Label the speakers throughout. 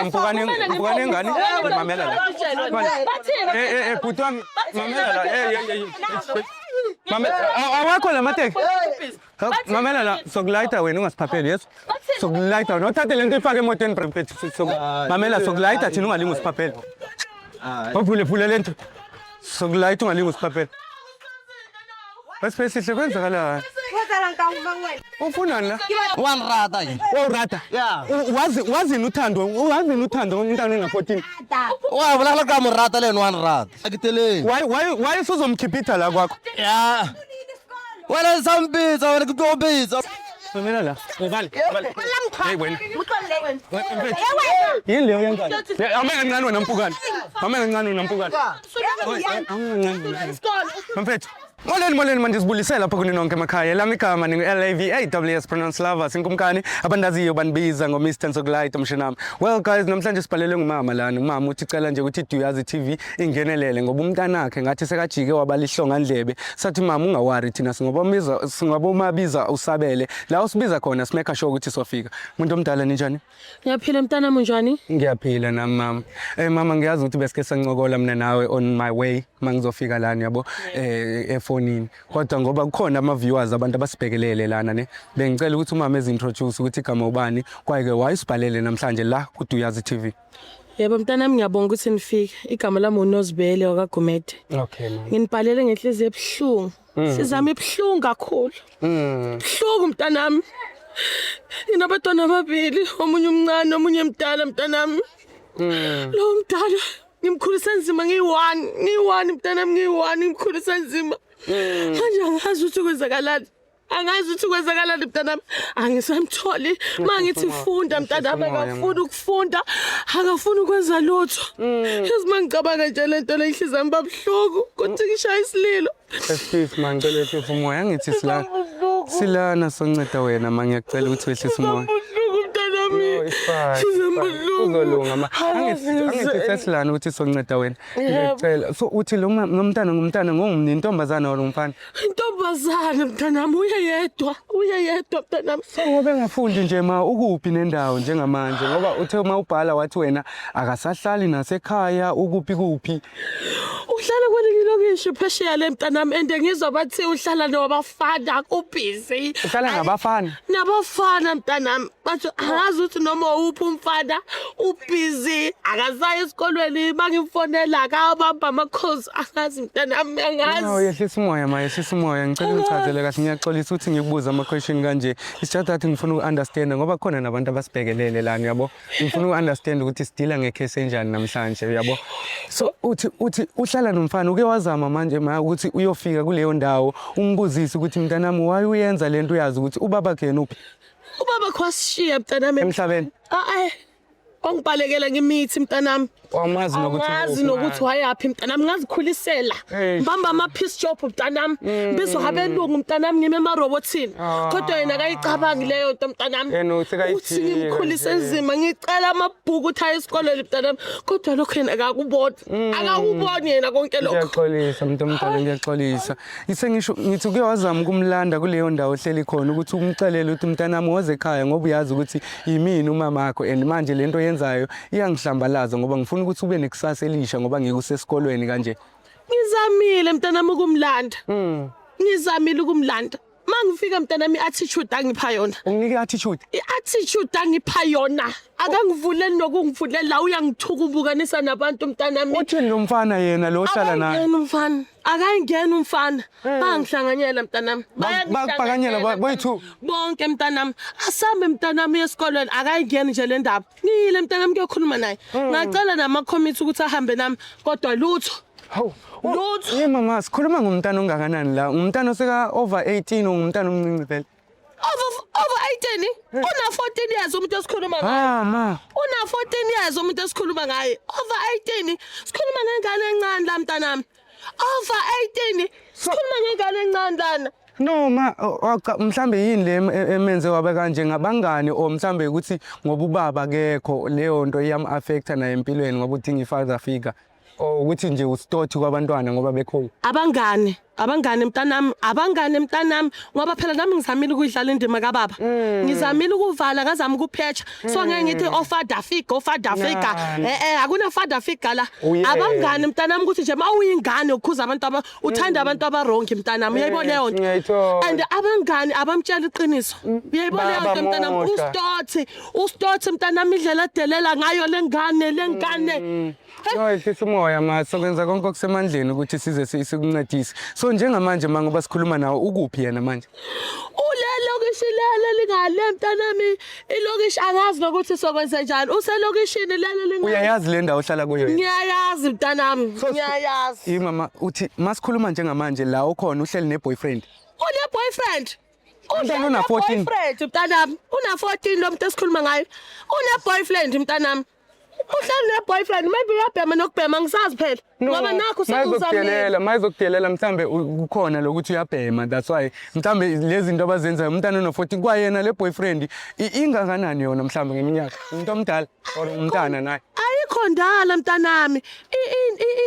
Speaker 1: Mpukane, mpukane ingane, mamela la. Eh eh eh, bhuti wami, mamela la. Eh eh eh. Mamela, awakho la mateki. Mamela la, sokulayita wena ungasiphapheli, yes? Sokulayita wena, uthathe lento ifake emotweni bra. Mamela, sokulayita thina ungalingi usiphapheli. Uvule vule lento. Sokulayita ungalingi usiphapheli. Wesiphesihle, kwenzakalani? Ufunani la?
Speaker 2: Wanirata yini?
Speaker 1: Wawurata.
Speaker 2: Yeah.
Speaker 1: Wazi wazini uthando, wazini uthando umntana ona-14.
Speaker 2: Wa bolela ka morata le ene wa nrata. Akiteleng.
Speaker 1: Why usuzomkhipitha la kwakho?
Speaker 2: Ya. Wena sampitsa, wena ke tlo bitsa.
Speaker 1: Mamela la. Ubale. Ubale. Hey wena. Yini leyo yenzayo? Ame kancane wena mpukane. Ame kancane wena mpukane. Ame kancane. Mfethu. Molweni, molweni, mandizibulisele lapha kuni nonke emakhaya. Lami igama ningu-Lavaws, pronounce Lavas, inkumkani abandaziyo banibiza ngo-Mr Nsokulayita mshenami. Well guys, namhlanje sibhalelwe ngumama lana. Umama uthi cela nje ukuthi iDuyazi TV ingenelele ngoba umntanakhe ngathi sekajike wabalihlongandlebe. Sathi mama unga-worry, thina singobomiza singabomabiza usabele. La usibiza khona simake sure ukuthi sofika. Umuntu omdala, ninjani?
Speaker 3: Ngiyaphila mntanami, unjani?
Speaker 1: Ngiyaphila nami mama. Mama, ngiyazi ukuthi besike sancokola mina nawe on my way mangizofika lana, yabo, efonini. Kodwa ngoba kukhona ama viewers, abantu abasibhekelele lana ne. Bengicela ukuthi umama ezi-introduce ukuthi igama ubani, kwaye ke wayisibhalele namhlanje la ku Duyazi TV.
Speaker 3: Yebo mntanami, ngiyabonga ukuthi nifike. Igama lami uNozibele wakaGumede.
Speaker 1: Okay mama.
Speaker 3: Nginibhalele ngenhliziyo ebuhlungu. Sizama ibuhlungu kakhulu. Buhlungu mntanami. Nginabantwana ababili, omunye umncane, omunye mdala mntanami. Lo mdala ngimkhulisa nzima ngiyi-one, ngiyi-one mntanami, ngiyi-one, ngimkhulisa nzima. Manje angazi ukuthi kwenzakalani. Angazi ukuthi kwenzakalani mntanami. Angisamtholi. Mangithi funda mntanami, akafuni ukufunda, akafuni ukwenza lutho. Yazi mangicabanga nje lento le, inhliziyo yami babuhlungu kuthi ngishaya isililo.
Speaker 1: Excuse man, ngicela wehlise umoya, ngithi silana. Silana sonceda wena ma, ngiyacela ukuthi wehlise umoya.
Speaker 3: Buhlungu mntanami.
Speaker 1: No, it's fine, it's fine. Kuzolunga ma. Angithi sesilana ukuthi sonceda wena. Ngiyacela. So uthi lo mntana ngumntana ngongumni, intombazana or umfana?
Speaker 3: Intombazane mntanami, uye yedwa, uye yedwa mntanami.
Speaker 1: So ngoba engafundi nje ma, ukuphi nendawo njengamanje? Ngoba uthe uma ubhala wathi wena akasahlali nasekhaya, ukuphi kuphi?
Speaker 3: Uhlala kwelinye ilokishi phesheya le mntanami, and ngizwa bathi uhlala nabafana, u-busy.
Speaker 1: Uhlala nabafana?
Speaker 3: Nabafana mntanami. Bathi angazi ukuthi noma uphi umfana, u-busy, akasayi esikolweni, mangimfonela akabamba ama-calls, angazi mntanami,
Speaker 1: No,
Speaker 3: angazi.
Speaker 1: Yehlisa umoya ma, yehlisa umoya. Ngicela ungichazele kahle. Ngiyaxolisa ukuthi ngikubuza ama-question kanje. It's just that ngifuna uku-understand ngoba khona nabantu abasibhekelele lana, yabo. Ngifuna uku-understand ukuthi sidila nge-case enjani namhlanje, yabo. So uthi uhlala nomfana, uke wazama manje ma ukuthi uyofika kuleyo ndawo umbuzise ukuthi mntanami, why uyenza lento, uyazi ukuthi ubaba yena uphi?
Speaker 3: Ubaba khwasishiya mntanami.
Speaker 1: Emhlabeni?
Speaker 3: Ah eh. Wangibalekela ngimithi mntanami.
Speaker 1: Wamazi nokuthi
Speaker 3: Angazi
Speaker 1: uphi,
Speaker 3: nokuthi
Speaker 1: ma.
Speaker 3: wayaphi mntanami, ngazikhulisela.
Speaker 1: Eish.
Speaker 3: Ngibamba ama-piece job mntanami. Ngibizwa abelungu mntanami, ngime emarobotini. Kodwa yena akayicabangi leyo nto mntanami.
Speaker 1: Yena uthi kayijika
Speaker 3: Uthi ngimkhulise
Speaker 1: nje.
Speaker 3: nzima, ngicela amabhuku ukuthi aye esikolweni mntanami. Kodwa lokho yena akakuboni. Akakuboni yena konke lokho.
Speaker 1: Ngiyaxolisa muntu omdala, ngiyaxolisa. Ngisengisho ngithi uke wazama ukumlanda kuleyo ndawo ohleli khona ukuthi umcelele ukuthi mntanami woze ekhaya, ngoba uyazi ukuthi yimina umama wakho and manje lento oyenzayo iyangihlambalaza ngoba ngifuna ukuthi ube nekusasa elisha ngoba ngikusesikolweni kanje.
Speaker 3: Ngizamile mntanami ukumlanda. Ngizamile ukumlanda. Mangifika mntanami, i-attitude angipha yona.
Speaker 1: Unginike i-attitude.
Speaker 3: I-attitude angipha yona. Akangivuleli nokungivulela, uyangithuka, ubukanisa nabantu mntanami.
Speaker 1: Uthini lo mfana yena lo ohlala naye?
Speaker 3: Akayingeni umfana. Akayingeni umfana. Bangihlanganyela mntanami.
Speaker 1: Bakupakanyela boyi-two?
Speaker 3: Bonke mntanami. Asambe mntanami esikolweni, akayingeni nje le ndaba. Ngiyile mntanami kuyokhuluma naye. Ngacela nama-committee ukuthi ahambe nami kodwa lutho.
Speaker 1: Hawu.
Speaker 3: Lutho.
Speaker 1: Ye mama, sikhuluma ngomntana ongakanani la? Ngumntana oseka over 18 or ngumntana omncinci vele?
Speaker 3: Over 18, una 14 years umuntu esikhuluma ngaye.
Speaker 1: Ah ma.
Speaker 3: Una 14 years umuntu esikhuluma ngaye. Over 18, sikhuluma ngengane encane la mntanami. Over 18, sikhuluma ngengane encane lana.
Speaker 1: No ma, cha, mhlambe yini le emenze wabe kanje, ngabangani or mhlambe ukuthi ngoba ubaba akekho leyo nto iyam affecta naye empilweni ngoba udinga i-father figure? Or Or ukuthi nje usitothi kwabantwana ngoba bekhona.
Speaker 3: Abangane, abangane mntanami, abangane mntanami, ngoba phela nami ngizamile ukuyidlala indima kababa. Ngizamile ukuvala, ngazama ukuphetsha. So ngeke ngithi o father figure, o father figure.
Speaker 1: Nani.
Speaker 3: Eh eh, akuna father figure la.
Speaker 1: Uyena.
Speaker 3: Abangane mntanami, ukuthi nje mawuyingane ukhuza abantu aba uthanda abantu aba-wrong mntanami, uyayibona leyo nto.
Speaker 1: Ngiyayithola.
Speaker 3: And abangani abamtshela iqiniso. Uyayibona leyo nto mntanami,
Speaker 1: Bayabamosha.
Speaker 3: ustothi, ustothi mntanami, indlela adelela ngayo lengane, lengane.
Speaker 1: No, ehlisa umoya ma, sokwenza konke okusemandleni ukuthi size sikuncedise. So njengamanje ma, ngoba sikhuluma nawe, ukuphi yena manje?
Speaker 3: Ule lokishi lele lingale mntanami, ilokishi angazi nokuthi sokwenze njani, uselokishini lele lingale.
Speaker 1: Uyayazi le ndawo ohlala kuyo yena?
Speaker 3: Ngiyayazi mntanami,
Speaker 1: So-
Speaker 3: ngiyayazi.
Speaker 1: Yi mama, uthi masikhuluma njengamanje la ukhona uhleli ne-boyfriend.
Speaker 3: Une boyfriend.
Speaker 1: Umntana una 14.
Speaker 3: Boyfriend mntanami, una 14 lo muntu esikhuluma ngayo, une boyfriend mntanami, uhleli ne boyfriend, maybe uyabhema nokubhema, ngisazi phela, ngoba nakho sekuzamile.
Speaker 1: Mayizokudelela, mayizokudelela, mhlambe kukhona lokuthi uyabhema, that's why mhlambe lezi zinto abazenzayo umntana ono-14 kwayena le boyfriend ingakanani yona mhlambe ngeminyaka, umuntu omdala or umntana naye?
Speaker 3: Ayikho ndala mntanami.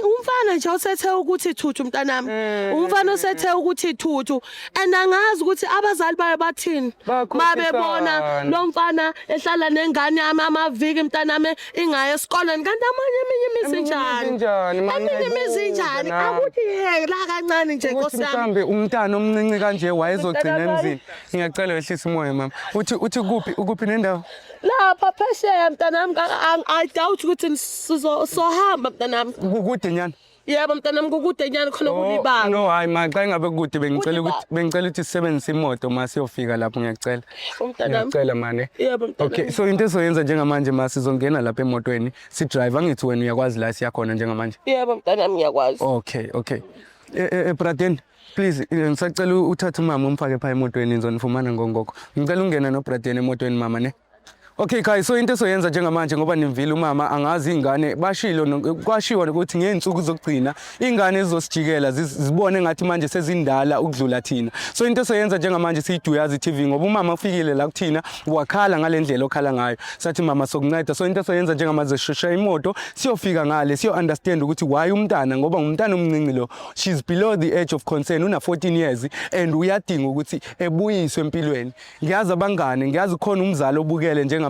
Speaker 3: Umfana nje osethe ukuthi thuthu mntanami, umfana osethe ukuthi thuthu, and angazi ukuthi abazali bayo bathini mabebona
Speaker 1: Bakhuphisana.
Speaker 3: lo mfana ehlala nengane yami amaviki mntanami, ingaye esikolweni, kanti amanye eminye imizi
Speaker 1: Eminye imizi
Speaker 3: njani?
Speaker 1: injani, ma,
Speaker 3: Eminye imizi
Speaker 1: ngiyayibuza
Speaker 3: injani?
Speaker 1: nami.
Speaker 3: Akuthi he la kancane nje,
Speaker 1: Ukuthi
Speaker 3: nkosi yami.
Speaker 1: mhlambe umntana omncinci kanje wayezogcina
Speaker 3: Mntanami.
Speaker 1: emzini. Ngiyacela wehlisa umoya mama. Uthi kuphi, ukuphi nendawo?
Speaker 3: Lapha phesheya mntanami, I doubt ukuthi sohamba mntanami.
Speaker 1: Kukude nyana?
Speaker 3: Yebo mntanami, kukude nyana khona, kulibanga.
Speaker 1: No, hayi ma, xa ingabe kukude bengicela ukuthi
Speaker 3: Kulibanga.
Speaker 1: bengicela ukuthi sisebenzise imoto ma siyofika lapho, ngiyacela.
Speaker 3: Umntanami.
Speaker 1: Ngiyacela mane.
Speaker 3: Yebo mntanami.
Speaker 1: Okay, so into esoyenza njengamanje ma, sizongena lapha emotweni, si-drive, angithi wena uyakwazi la siyakhona njengamanje?
Speaker 3: Yebo mntanami, ngiyakwazi.
Speaker 1: Okay. Braden, please, ngisacela uthathe umama umfake pha emotweni, ngizonifumana ngongoko. Ngicela ungene noBraden emotweni mama ne. Okay guys, so into esoyenza njengamanje, ngoba nimvile umama, angazi ingane bashilo kwashiwo ukuthi ngey'nsuku zokugcina ingane zizosijikela, zibone ngathi manje sezindala ukudlula thina. So into esoyenza njengamanje, siyiDuyazi TV, ngoba umama ufikile la kuthina wakhala ngale ndlela okhala ngayo, sathi mama sokunceda. So into esoyenza njengamanje, sisheshe imoto siyofika ngale, siyo understand ukuthi why umntana, ngoba ngumntana omncinci lo, she's below the age of concern, una 14 years and uyadinga ukuthi ebuyiswe empilweni. Ngiyazi abangane, ngiyazi khona umzali obukele njengamanje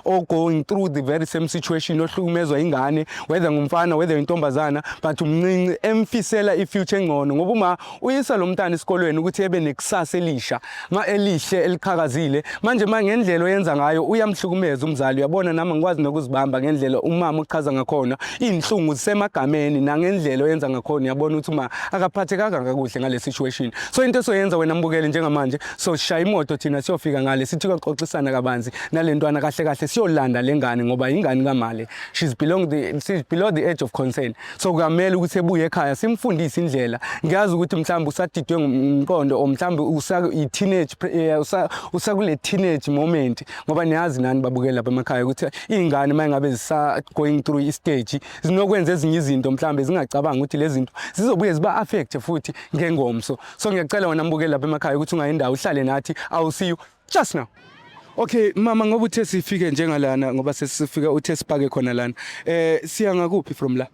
Speaker 1: o going through the very same situation, ohlukumezwa ingane, whether ngumfana, whether intombazana, but umncinci emfisela i-future engcono, ngoba uma uyisa lo mntana esikolweni ukuthi ebe nekusasa elisha ma elihle eliqhakazile, manje ma ngendlela oyenza ngayo uyamhlukumeza umzali. Uyabona, nami ngikwazi nokuzibamba ngendlela umama uchaza ngakhona, iy'nhlungu zisemagameni, nangendlela oyenza ngakhona uyabona ukuthi uma akaphathekanga kakuhle ngale situation. So into esoyenza wena mbukeli njengamanje, so shaya imoto thina siyofika ngale, sithi kuyoxoxisana kabanzi nale ntwana, kahle kahle siyolanda le ngane, ngoba ingane kamale, she's below the age of concern, so kuyamele ukuthi ebuye ekhaya, simfundise indlela. Ngiyazi ukuthi mhlawumbe usadidwe ngumqondo or mhlawumbe usa i-teenage usakule teenage moment, ngoba niyazi nani babukela lapha emakhaya ukuthi iy'ngane uma ngabe zisa going through i-stage zinokwenza ezinye izinto mhlawumbe zingacabanga ukuthi lezi zinto zizobuye ziba-affect futhi ngengomso. So ngiyacela wena mbukeli lapha emakhaya ukuthi ungayi ndawo, uhlale nathi. I will see you just now. Okay mama, ngoba uthe sifike njengalana, ngoba sesifika, uthe sipake khona lana, siya ngakuphi from la?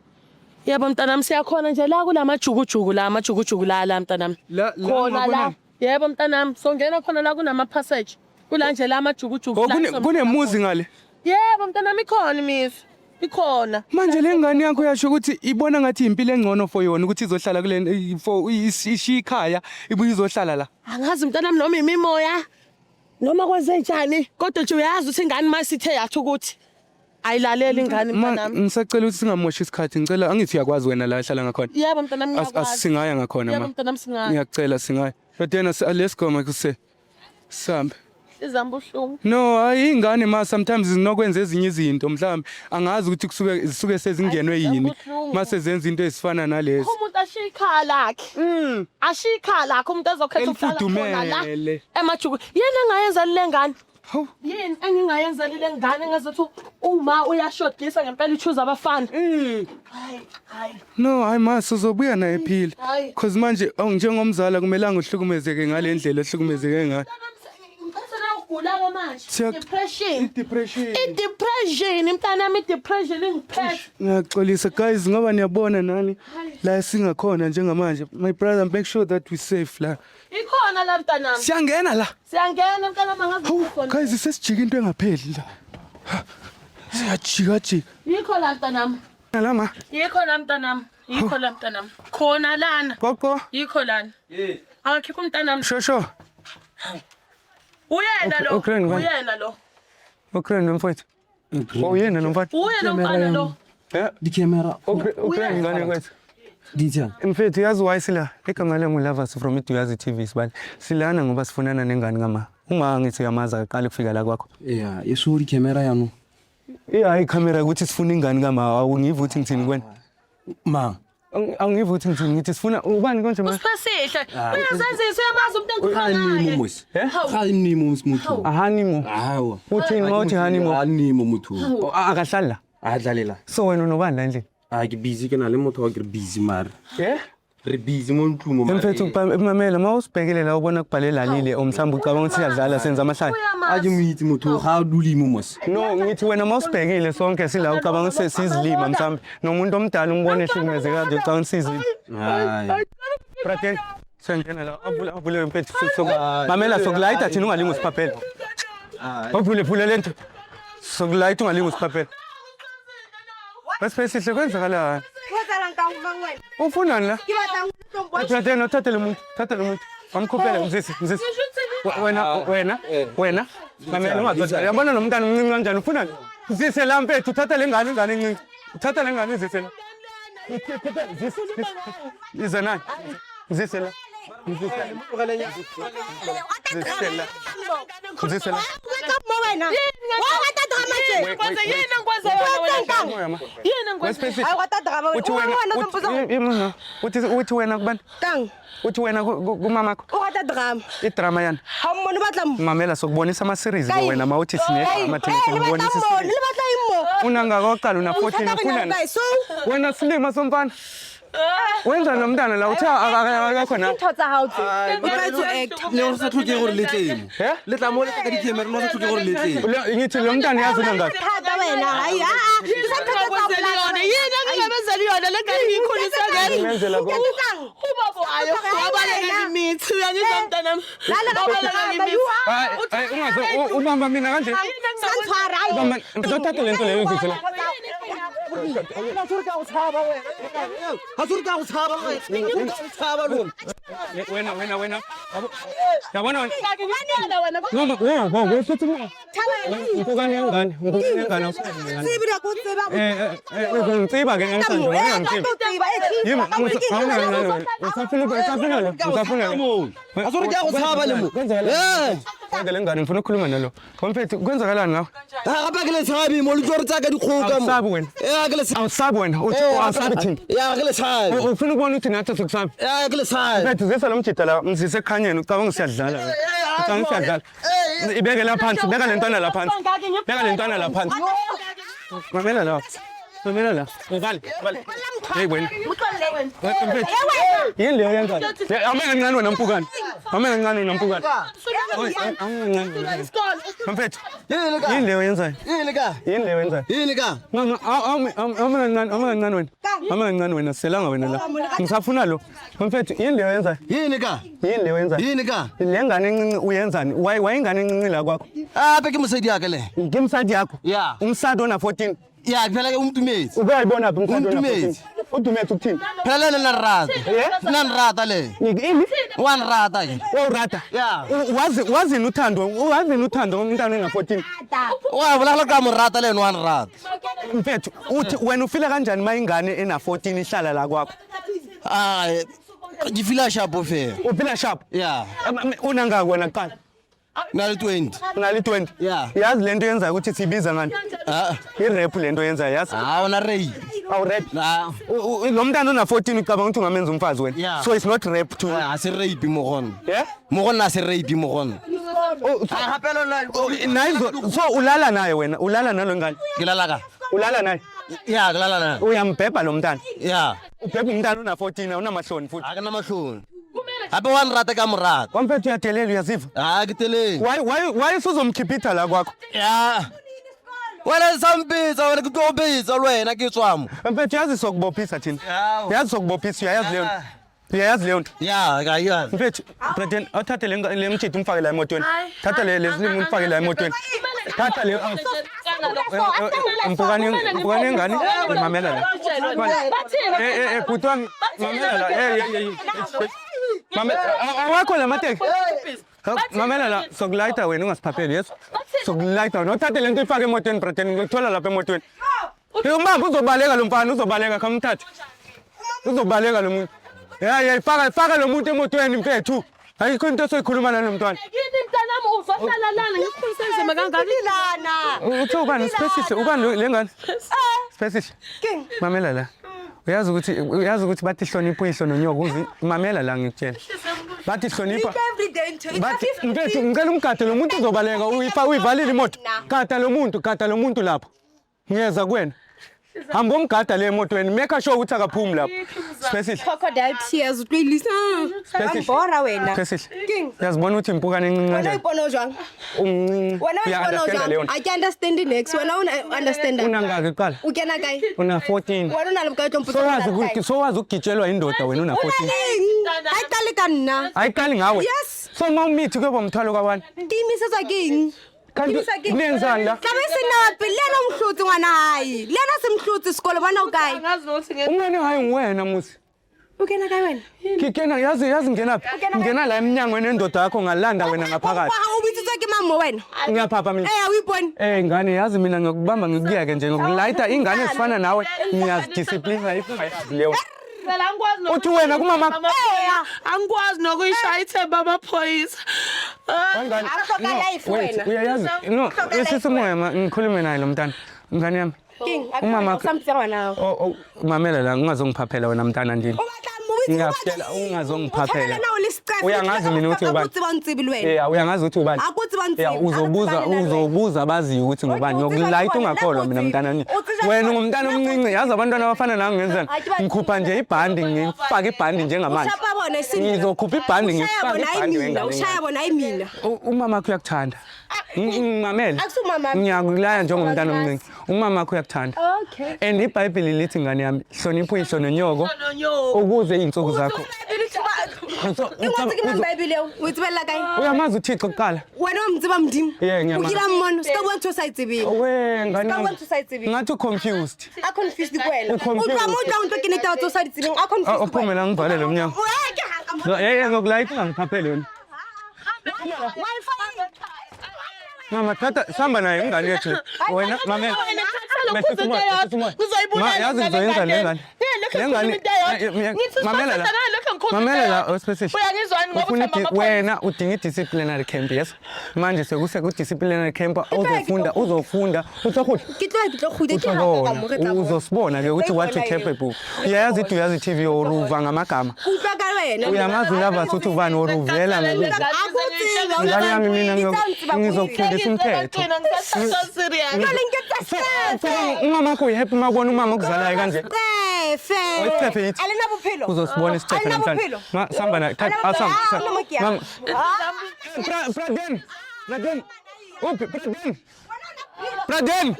Speaker 3: Yebo mntanami, siyakhona nje la kulamajukujuku la, amajukujuku la la mntanami.
Speaker 1: La
Speaker 3: Khona la.
Speaker 1: ngabona?
Speaker 3: Yebo mntanami, songena khona la kunama passage. Kula nje la amajukujuku.
Speaker 1: Oh,
Speaker 3: La
Speaker 1: kunemuzi ngale?
Speaker 3: Yebo mntanami, ikhona imizi. Ikhona.
Speaker 1: Manje le ngane yakho yasho ukuthi ibona ngathi impilo engcono for yona ukuthi izohlala kule for ishiye ikhaya ibuye izohlala la.
Speaker 3: Angazi mntanami noma imimoya noma kwenze njani, kodwa nje uyazi ukuthi ingane masithe yathi ukuthi ayilaleli ingane
Speaker 1: Ma,
Speaker 3: mntanami.
Speaker 1: ngisacela ukuthi singamoshi isikhathi, ngicela, angithi uyakwazi wena la ehlala ngakhona?
Speaker 3: Yebo mntanami, ngiyakwazi.
Speaker 1: Asingaya ngakhona
Speaker 3: Yebo
Speaker 1: ma.
Speaker 3: mntanami, singaya.
Speaker 1: Ngiyacela, singaya. But let's go makuse. Sambe.
Speaker 3: Izamba ubuhlungu.
Speaker 1: No, hayi, ingane ma sometimes zinokwenza ezinye izinto, mhlawumbe angazi ukuthi kusuke zisuke sezingenwe
Speaker 3: Hayi,
Speaker 1: yini
Speaker 3: kubuhlungu.
Speaker 1: mase zenza into ezifana nalezi.
Speaker 3: Umuntu ashiye ikhaya lakhe. Ashiye ikhaya lakhe umuntu ezokhetha ukuhlala khona la.
Speaker 1: Elifudumele.
Speaker 3: Emajuku. Yini engayenza le ngane?
Speaker 1: Hawu.
Speaker 3: Yini engingayenza le ngane ngazathi uma uyashodisa ngempela ichoose abafana? Hayi, hayi.
Speaker 1: No, hayi ma, sizobuya naye ephila.
Speaker 3: Hayi.
Speaker 1: Cause manje awu, njengomzala kumelanga uhlukumezeke ngale ndlela ohlukumezeke ngayo.
Speaker 3: Ngicela. Sengiyagula-ke manje. Depression.
Speaker 1: Depression.
Speaker 3: I-depression mntanami, i-depression ingiphethe.
Speaker 1: Ngiyaxolisa guys ngoba niyabona nani la singakhona njengamanje. My brother, make sure that we safe la.
Speaker 3: Ikhona la mntanami.
Speaker 1: Siyangena la.
Speaker 3: Siyangena mntanami, angazi
Speaker 1: Hawu,
Speaker 3: khona.
Speaker 1: guys, sesijika into engapheli la. Siyajika jika.
Speaker 3: Yikho la mntanami.
Speaker 1: La ma.
Speaker 3: Yikho la mntanami. Yikho la mntanami. Khona lana.
Speaker 1: Gogo.
Speaker 3: Yikho lana. Akakhipha umntanami.
Speaker 1: Shosho.
Speaker 3: Uyena lo.
Speaker 1: Okay, ngibani?
Speaker 3: Uyena lo.
Speaker 1: Ukraine mfowethu. Uyena lo mfana.
Speaker 3: Uyena mfana lo.
Speaker 1: Eh,
Speaker 2: Di-camera.
Speaker 1: Ukraine ngane kwethu.
Speaker 2: Ditha.
Speaker 1: Mfethu, yazi why sila? Igama lami uLavas from iDuyazi TV sibali. Silana ngoba sifunana nengane kama. Uma ngithi uyamazi akaqali kufika la kwakho.
Speaker 2: Ya, e so di-camera yanong.
Speaker 1: Iya, ikhamera ukuthi sifuna ingane kama, awungiva ukuthi ngithini kuwena.
Speaker 2: Mang?
Speaker 1: Awungiva ukuthi ngithini, ngithi sifuna ubani konje ma?
Speaker 3: Usiphesihle. Uyazenzisa, uyamazi umuntu engikhuluma
Speaker 2: Ga nemo
Speaker 3: naye.
Speaker 2: mos.
Speaker 1: Eh?
Speaker 2: Ga nemo mos motho.
Speaker 1: Ahanimo.
Speaker 2: Awa.
Speaker 1: Uthini ma uthi hanimo?
Speaker 2: Ga nemo motho.
Speaker 1: Akahlali la.
Speaker 2: A dlalela.
Speaker 1: So wena unobani la endlini?
Speaker 2: A ke busy, ke na le motho wa ke re busy mare.
Speaker 1: Eh?
Speaker 2: Re busy mo ntlong mo.
Speaker 1: Mfethu, mamela, ma usibhekele la ubona kubhale lalile mhlawumbe ucabanga ukuthi siyadlala senza amahlaya.
Speaker 2: A ke mo itse motho ga a dule mo mos.
Speaker 1: No, ngithi wena ma usibhekile sonke sila ucabanga ukuthi sesizilima mhlawumbe nomuntu omdala umbone ehlukumezeka kanje ucabanga ukuthi sizilima.
Speaker 2: Hayi.
Speaker 1: Brother, siyangena la, avule avule mfethu, mamela, sokulayita thina ungalingi usiphaphele. Avule vule lento. Sokulayita ungalingi usiphaphele. Basiphesihle, kwenzakalani? Ufunani la? Brother, uthathe lo muntu, thatha lo muntu. Wamkhuphele mzisi, mzisi. Wena, wena, wena. Mamela ungazothi. Yabona lo mntana umncinci kanjani, ufunani? Mzise la mfethu, uthatha le ngane, ingane encinci. Uthatha le ngane izise la. Zise, zise. Ize naye. Mzise la. Mzise la. Mzise la. Mzise la.
Speaker 3: Ngikwenze yini engikwenze yona wena?
Speaker 1: Moya ma.
Speaker 3: Yini engikwenze?
Speaker 1: Wesiphesihle. Uthi wena, uthi uthi wena kubani? Uthi wena kumamakho. Idrama yani. Mamela, sokubonisa ama-series ke wena ma uthi sinedrama thina sokubonisa i-series. Unangakoqala una 14 ufuna wena silima somfana. Wenza nomntana la uthe akakho na.
Speaker 2: Ne o sa tlhoke gore le tleng.
Speaker 1: Eh?
Speaker 2: Le tla mo le tla ka di-camera, ne o sa tlhoke gore le tleng.
Speaker 1: Ngithi lo mntana yazi unangaki.
Speaker 3: Engingabenzeli yona. Yini engingabenzeli yona le ngane ngiyikhulise ngeke.
Speaker 1: Ngenzela konke.
Speaker 3: Ubaba wayo wabalekela imithi. Uyangizwa mntanami? Wabalekela imithi.
Speaker 1: Hayi, hayi, ungaze ubamba mina kanje. Ubamba, ngizothatha lento leyo ngizise la.
Speaker 2: Ga se re ka go tshaba wena. Ga se re ka go tshaba wena. Ka go tshaba lona.
Speaker 1: Wena, wena, wena. Yabona wena.
Speaker 3: Ngiyakubona wena.
Speaker 1: No, no, wo, wo, wo, futhi Mpukane yengane, mpukane yengane awusazi. Eh, eh, uzongiciba ke namhlanje, wena ungangiciba. Yimi, awuna usafuna usafuna lo, usafuna lo.
Speaker 2: Ga se re ka go tshaba le mo.
Speaker 1: Kwenzakalani?
Speaker 2: Eh.
Speaker 1: Kwenzeka le ngane ngifuna ukukhuluma nalo. Mfethu, kwenzakalani ngawe?
Speaker 2: Ha gape ke le tshabe mo le tlo re tsaya ka dikgoka mo.
Speaker 1: Awusabi wena.
Speaker 2: Eh, ke le tshabe.
Speaker 1: Awusabi wena, uthi awusabi thina.
Speaker 2: Ya ke le tshabe.
Speaker 1: Ufuna ukubona ukuthi nathi sikusabi.
Speaker 2: Ya ke le tshabe.
Speaker 1: Mfethu, zisa lo mjida la, mzise ekhanyeni, ucabanga siyadlala. Ucabanga siyadlala. Ibeke la phansi, beka le ntwana la phansi. Beka le ntwana la phansi. Mamela la. Mamela la. Ngale, ngale. Hey wena. Mfethu. Yini leyo yenzayo? Ame kancane wena mpukane. Ame kancane wena mpukane. Oy, ame kancane. Mfethu.
Speaker 2: Yini ka?
Speaker 1: Yini leyo yenzayo?
Speaker 2: Yini ka?
Speaker 1: Yini leyo yenzayo?
Speaker 2: Yini ka?
Speaker 1: Mama, ame kancane, ame kancane wena. Ame kancane wena, selanga wena la. Ngisafuna lo. Mfethu, yini leyo yenzayo?
Speaker 2: Yini ka?
Speaker 1: Yini leyo yenzayo?
Speaker 2: Yini ka?
Speaker 1: Le ngane encinci uyenzani? Why why ingane encinci la kwakho?
Speaker 2: Ape ke mosadi ya ka le.
Speaker 1: Ngimsadi yakho.
Speaker 2: Ya.
Speaker 1: Umsadi ona 14.
Speaker 2: Ya phela ke o ntumetse.
Speaker 1: Ubeyayibona phi umsadi ona 14?
Speaker 2: Untumetse.
Speaker 1: Udumetse ukuthini?
Speaker 2: Phela le ena nna rata.
Speaker 1: Eh?
Speaker 2: Nna nrata le.
Speaker 1: Ini?
Speaker 2: Wa nrata ke.
Speaker 1: Wawurata.
Speaker 2: Ya.
Speaker 1: Wazi wazini uthando, wazini uthando umntana ona 14.
Speaker 2: Wa bolela ka mo rata le ena wa nrata.
Speaker 1: Mfethu, uthi wena ufila kanjani uma ingane ena 14 ihlala la kwakho?
Speaker 2: Ai, ke feel sharp fela.
Speaker 1: Uphila sharp.
Speaker 2: Ya.
Speaker 1: Unangaki wena kuqala?
Speaker 2: Na le 20.
Speaker 1: Unale 20.
Speaker 2: Ya.
Speaker 1: Yazi lento yenzayo ukuthi siyibiza ngani?
Speaker 2: Ah.
Speaker 1: I-rap lento yenzayo yazi.
Speaker 2: Ah, ona rape.
Speaker 1: Awu rap.
Speaker 2: Ah.
Speaker 1: Lo mntana ona 14 ucabanga ukuthi ungamenza umfazi wena.
Speaker 2: Yeah.
Speaker 1: So it's not rape to.
Speaker 2: Ha se rape mo gona.
Speaker 1: Yeah?
Speaker 2: Mo gona se rape mo gona.
Speaker 1: Oh, so,
Speaker 2: Gape lona
Speaker 1: oh, nayizo so ulala naye wena, ulala nalo ngane.
Speaker 2: ke lala ka.
Speaker 1: Ulala naye.
Speaker 2: Ya, ke lala na.
Speaker 1: Uyambhebha lo mntana.
Speaker 2: Ya.
Speaker 1: Ubhebha umntana una 14 awunamahloni futhi.
Speaker 2: Ha ke na mahloni.
Speaker 3: Kumele
Speaker 2: Gape wa nrata ka morata.
Speaker 1: Wamfethu uyadelela uyaziva.
Speaker 2: A ke teleng.
Speaker 1: Why usuzomkhipitha la kwakho?
Speaker 2: Ya. Wena sampitsa wena ke tlo betsa le wena ke tswamo.
Speaker 1: Mfethu yazi sokubophisa thina.
Speaker 2: Hawu.
Speaker 1: Yazi sokubophisa uyayazi leyo nto. Uyayazi leyo nto.
Speaker 2: Ya, ka yazi.
Speaker 1: Mfethu, Braden, awuthathe le mjidi umfake la emotweni.
Speaker 3: Hayi,
Speaker 1: Thatha le
Speaker 3: hayi,
Speaker 1: lesilimi umfake la emotweni. Thatha le Mpukane mpukane ingane mamela la. Eh bhuti wami mamela la. Eh. Mamela awakho la mateki. Mamela la sokulayita wena ungasiphapheli yes. Sokulayita wena uthathe le nto ifake emotweni Braden ngikuthola lapha emotweni. Umbambe uzobaleka lo mfana uzobaleka khamthathe. Uzobaleka lo muntu. Ya ya faka faka lo muntu emotweni mfethu. Ayikho into osoyikhuluma nalo mntwana.
Speaker 3: Yini mntanami uzohlala lana ngikukhulisa nzima kangaka.
Speaker 4: Lana.
Speaker 1: Uthe ubani Siphesihle ubani le ngane? Siphesihle.
Speaker 4: King.
Speaker 1: Mamela la. Uyazi ukuthi bathi hlonipha uyihlo nonyoko uzi mamela la ngikutshela. Bathi hlonipha
Speaker 4: Every day into
Speaker 1: bathi mfethu ngicela umgade lo muntu uzobaleka uyifa uyivalile imoto. Gada lo muntu, gada lo muntu lapho. Ngiyeza kuwena. Hamba umgada le emotweni, make sure ukuthi akaphumi lapho. Siphesihle.
Speaker 4: Crocodile tears o tlo ilisa.
Speaker 1: Siphesihle.
Speaker 4: Bora wena.
Speaker 1: Siphesihle.
Speaker 4: King.
Speaker 1: Uyazibona ukuthi impukane encinci
Speaker 4: Wena
Speaker 1: kanjani?
Speaker 4: uyibona jwang?
Speaker 1: Umncinci.
Speaker 4: Wena uyibona
Speaker 1: Uya-understanda
Speaker 4: jwang?
Speaker 1: leyo nto.
Speaker 4: A ke understand next. Wena o understand.
Speaker 1: Unangaki kuqala?
Speaker 4: O kena kae?
Speaker 1: Una 14.
Speaker 4: Wena o na le bokae o tlo mpotsa
Speaker 1: Sowazi
Speaker 4: gore o na le
Speaker 1: ukuthi sowazi ukugitshelwa indoda wena una 14.
Speaker 4: kae? Eng? Ha e qale ka nna.
Speaker 1: Ayiqali ngawe.
Speaker 4: Yes.
Speaker 1: So uma umithi kuyoba umthwalo kawani.
Speaker 4: Ke imisetswa ke eng?
Speaker 1: Kanti
Speaker 4: Ke imiswa ke eng?
Speaker 1: nenzani la?
Speaker 4: Tlabe se nna wa pele le ena o mohlotse ngwana hae. Le ena se mohlotse sekolo bona o kae?
Speaker 3: Angazi nokuthi nge
Speaker 1: Umngane hayi nguwena musi.
Speaker 4: O kena kae wena?
Speaker 1: Ngikena yazi ngenaphi?
Speaker 4: Ungena
Speaker 1: Ngena la emnyangweni wendoda yakho ngalanda wena ngaphakathi.
Speaker 4: O bitsitswe ke mang mo wena?
Speaker 1: Ngiyaphapha mina.
Speaker 4: Eh, o ipone.
Speaker 1: Eh ngane yazi mina ngiyokubamba ngikuyeke nje ngokulayita ingane ezifana nawe ngiyazidisciplina if ungayazi leyo.
Speaker 3: Phela angikwazi
Speaker 1: Uthi wena kumama
Speaker 3: Angikwazi nokuyishaya ithemba amaphoyisa.
Speaker 1: Wangane.
Speaker 4: A hloka
Speaker 1: No,
Speaker 4: life
Speaker 1: wait,
Speaker 4: wena.
Speaker 1: uyayazi no
Speaker 4: Hloka life
Speaker 1: esisa umoya ma ngikhulume naye lo mntana. Ngane yami.
Speaker 4: King,
Speaker 1: Umama
Speaker 4: o sa mpitsa ngwana hao.
Speaker 1: Oh, oh, mamela la ungazongiphaphela wena mntana ndini.
Speaker 4: O batla mo bitse
Speaker 1: Ngiyakutshela ungazongiphaphela. Uyangazi mina ukuthi ubani.
Speaker 4: O tseba ntsebe le wena.
Speaker 1: Yeah, uyangazi ukuthi ubani.
Speaker 4: A ko tseba ntsebe.
Speaker 1: Yeah, uzobuza uzobuza abaziyo ukuthi ngubani. Ngiyokulayita ungakholwa mina mntana nini. Wena ungumntana omncinci, yazi abantwana abafana nami ngenzani? Ngikhupha nje ibhandi, ngifake ibhandi njengamanje.
Speaker 4: Ushapa bona isini.
Speaker 1: Ngizokhupha ibhandi
Speaker 4: Ushaya
Speaker 1: ngifake
Speaker 4: bona hayi
Speaker 1: ibhandi
Speaker 4: mina,
Speaker 1: wengane.
Speaker 4: ushaya bona hayi mina.
Speaker 1: Umama wakho uyakuthanda. Ngimamele.
Speaker 4: Akusumama.
Speaker 1: Ngiyakulaya njengomntana omncinci. Umama wakho uyakuthanda.
Speaker 4: Okay.
Speaker 1: And iBhayibheli lithi ngane yami, hlonipha uyihlo nonyoko ukuze iy'nsuku zakho.
Speaker 4: E ngotse ke mang Bible eo? O e tsebella kae?
Speaker 1: Uyamazi uThixo kuqala.
Speaker 4: Wena wa mo tseba Modimo?
Speaker 1: Yeah,
Speaker 4: O
Speaker 1: ngiyamazi.
Speaker 4: kile a mmona, se ka bua ntho o sa e tsebeng.
Speaker 1: We ngane
Speaker 4: Ka
Speaker 1: yami.
Speaker 4: bua ntho o sa e tsebeng.
Speaker 1: Ngathi u-confused.
Speaker 4: A confused ke wena.
Speaker 1: O
Speaker 4: O
Speaker 1: confused.
Speaker 4: tloha mo o tlang o tlo kene taba tse o sa di tsebeng. A confused
Speaker 1: Ah,
Speaker 4: ke wena.
Speaker 1: uphume la ngivalele umnyango.
Speaker 4: O eh, ke hang ka mo.
Speaker 1: Eh ngokulayita ungangiphapheli wena.
Speaker 4: Wi-Fi.
Speaker 1: Mama thatha sihamba naye ingane yethu le. Wena mamela. Mehlisa umoya, mehlisa umoya. Ma, yazi ngizoyenza le ngane. Le ngane mamela la. Mamela la osipesihle.
Speaker 3: Uyangizwani ngoba
Speaker 1: Ufuna
Speaker 3: uthemba
Speaker 1: wena udinga i-disciplinary camp yes. Manje sekuse ku-disciplinary camp uzofunda uzofunda uzokhula.
Speaker 4: Ke tlo ke tlo kgude ke hang ka mo re tla bona.
Speaker 1: Uzosibona ke ukuthi what you capable. Uyayazi ukuthi uyazi i-TV or uva ngamagama.
Speaker 4: Ke utlwa ka wena.
Speaker 1: Uyamazi uLavas ukuthi ubani or uvela ngokuva.
Speaker 4: A ko tseba, o
Speaker 1: Ngane yami mina
Speaker 4: Ke tla ntseba
Speaker 1: ngizokufundisa umthetho.
Speaker 4: Jwale nke tsa sefe.
Speaker 1: Umama wakho uyi-happy uma ubona umama okuzalayo kanje.
Speaker 4: Sefe.
Speaker 1: Oh, isicefe yithi.
Speaker 4: A lena bophelo.
Speaker 1: Uzosibona isicefe
Speaker 4: A lena
Speaker 1: namhlanje.
Speaker 4: bophelo.
Speaker 1: Ma samba naye. Thatha asamba.
Speaker 4: Ah, noma ke ya.
Speaker 1: Mama. Braden. Braden. Uphi Braden? Braden.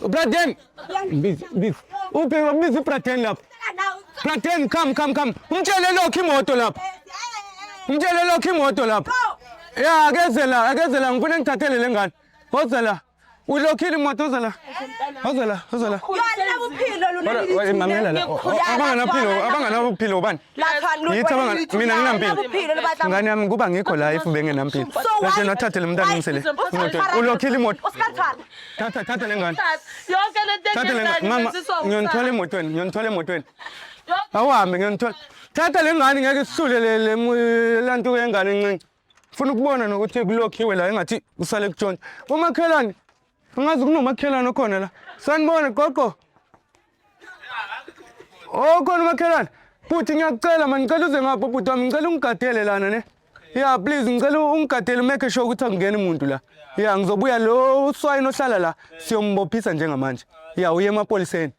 Speaker 1: Braden. Busy busy. Uphi busy Braden lapha. Braden come come come. Umtshele lokho imoto lapha. Umtshele lokho imoto lapha. Ya akeze la akeze la ngifuna ngithathele le ngane. Woza la. Ulokhile imoto woza la. Woza la woza la.
Speaker 4: Yo, a lena bophelo lona le
Speaker 1: Wena mamela la. Abanganaphilo abanganaphilo ubani? Yithi abangana mina nginampilo. Ngane yami kuba ngikho la if bengenampilo. Bese nathathe le mntana ngisele. Imoto. Ulokhile imoto.
Speaker 4: O ska tshwara.
Speaker 1: Thatha thatha le ngane.
Speaker 3: Yonke lento
Speaker 1: Thatha le ngane. Mama ngiyonithola emotweni, ngiyonithola emotweni. Awuhambe ngiyonithola. Thatha le ngane ngeke sisule le le lanto yengane encinci. Funa ukubona nokuthi kulokhiwe la engathi usale kutshontsha. Umakhelwane. Angazi kunomakhelwane okhona la. Sanibona gogo. Oh khona umakhelwane. Bhuti ngiyakucela man ngicela uze ngapha bhuti wami ngicela ungigadele lana ne. Yeah please ngicela ungigadele make sure ukuthi akungeni umuntu la. Yeah ngizobuya lo uswayini ohlala la siyombophisa njengamanje. Yeah uye emapoliseni.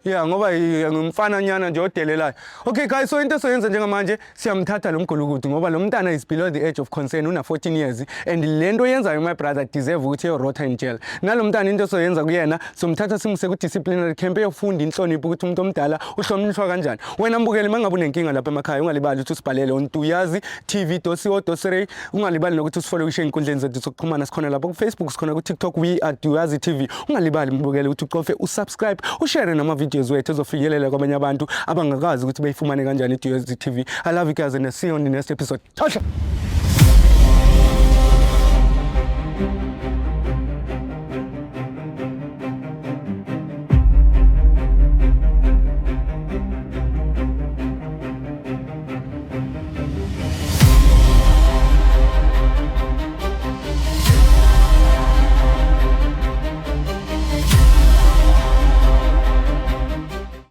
Speaker 1: Yeah, ngoba ngumfana nyana nje odelelayo. Okay guys, so into esoyenza njengamanje, siyamthatha lo mgulukudu ngoba lo mntana is below the age of concern, una 14 years, and le nto yenzayo, my brother, deserve ukuthi eyorotha in jail. Nalo mntana, into esoyenza kuyena, somthatha simuse ku-disciplinary camp, eyofunda inhlonipho ukuthi umuntu omdala uhlonishwa kanjani. Wena mbukeli, uma ngabe unenkinga lapha emakhaya, ungalibali ukuthi usibhalele on duyazi tv co za. Ungalibali nokuthi usifollowishe ey'nkundleni zethu zokuxhumana. Sikhona lapho ku-Facebook, sikhona ku-TikTok, we are Duyazi TV. Ungalibali, mbukeli, ukuthi ucofe usubscribe, ushare nama-videos wethu ezofinyelela kwabanye abantu abangakazi ukuthi beyifumane kanjani iDuyazi TV. I love you guys and I see you on the next episode. Ciao, ciao.